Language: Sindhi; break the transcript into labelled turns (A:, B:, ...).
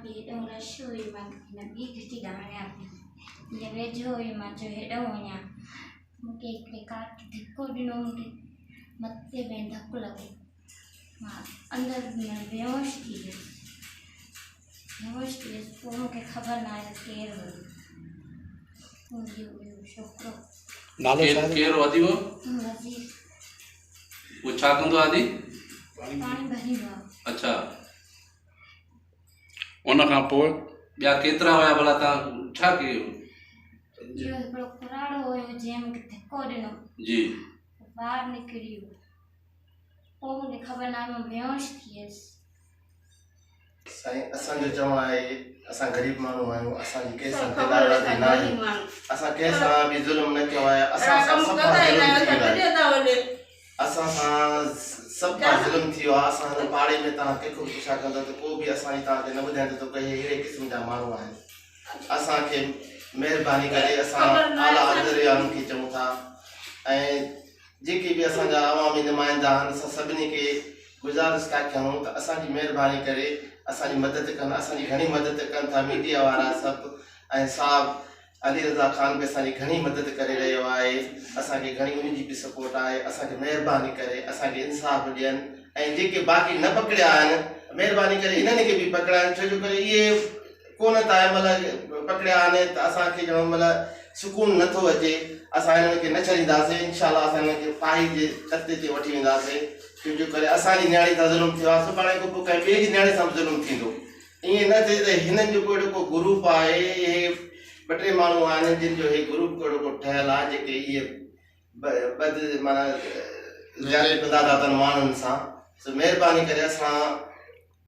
A: به هيڏو رش هئي، مان هن ٻي گهٽي ڏانهن وڃان پئي، جيئن ويجهو هئي مان چيو هيڏانهن وڃان، مون کي هڪڙي ڪاٺ ڌڪو ڏنو، مون کي مٿي ۾ ڌڪ لڳو، مان اندر بيهوش ٿي ويس، بيهوش ٿي ويس. پوء مون کي خبر نه آهي ته ڪير هيو، منهنجو هيو ڇوڪرو.
B: نالو ڇا؟ ڪير هو ادي؟ اهو
A: وزير.
B: اهو ڇا ڪندو آهي ادي؟
A: پاڻي ڀريندو آهي.
B: اڇا، ان کان پوء ٻيا ڪيترا هيا ڀلا؟ تان ڇا ڪيو؟
A: ٻيو هڪڙو ڪراڙو هيو جنهن مون کي ڌڪو ڏنو.
B: جي.
A: ٻاهر نڪري ويو، پوء مون کي خبر ناهي، مان بيهوش ٿي ويس.
C: سائين اسان جو چوڻ آهي اسان غريب ماڻهو آهيون، اسان جي ڪنهن سان دلارازي ناهي، اسان ڪنهن سان به ظلم نه ڪيو آهي، اسان سان صفا ظلم ٿي ويو آهي، اسان سان صفا ظلم ٿي ويو آهي. اسان هن پاڙي ۾ توهان ڪنهن کان به پڇا ڪندو ته ڪو به اسان جي توهان کي نه ٻڌائيندو ته ڪي اهڙي قسم جا ماڻهو آهن. اسان کي مهرباني ڪري اسان اعليٰ عهديدارن کي چئون ٿا ۽ جيڪي به اسان جا عوامي نمائندا آهن، اسان سڀني کي گذارش ٿا ڪيون ته اسان جي مهرباني ڪري اسان جي مدد ڪن. اسان جي گهڻي مدد ڪن ٿا ميڊيا وارا سڀ ۽ صاحب علي رضا خان به اسان جي گهڻي مدد ڪري رهيو آهي، اسان کي گهڻي ان جي به سپورٽ آهي. اسان کي مهرباني ڪري اسان کي انصاف ڏين ۽ جيڪي باقي نه پڪڙيا آهن مهرباني ڪري انهن کي به پڪڙائن، ڇو جو ڪري اهي ڪونه ٿا هن مهل پڪڙيا آهن ته اسان کي ڄڻ مهل سڪون نه ٿو اچي. اسان انهن کي نه ڇڏينداسين، انشاء الله اسان انهن کي ڦاهي جي تختي تي وٺي وينداسين، ڇو جو ڪري اسان جي نياڻي سان ظلم ٿيو آهي، سڀاڻي کان پوء ڪنهن ٻئي جي نياڻي سان به ظلم ٿيندو. ائين نه ٿئي ته هنن جو ڪو اهڙو ڪو گروپ آهي، اهي ٻه ٽي ماڻهو آهن جن جو هي گروپ ڪهڙو ڪو ٺهيل آهي، جيڪي اهي بد معنيٰ زيادتي ڪندا ٿا اٿن ماڻهن سان. سو مهرباني ڪري اسان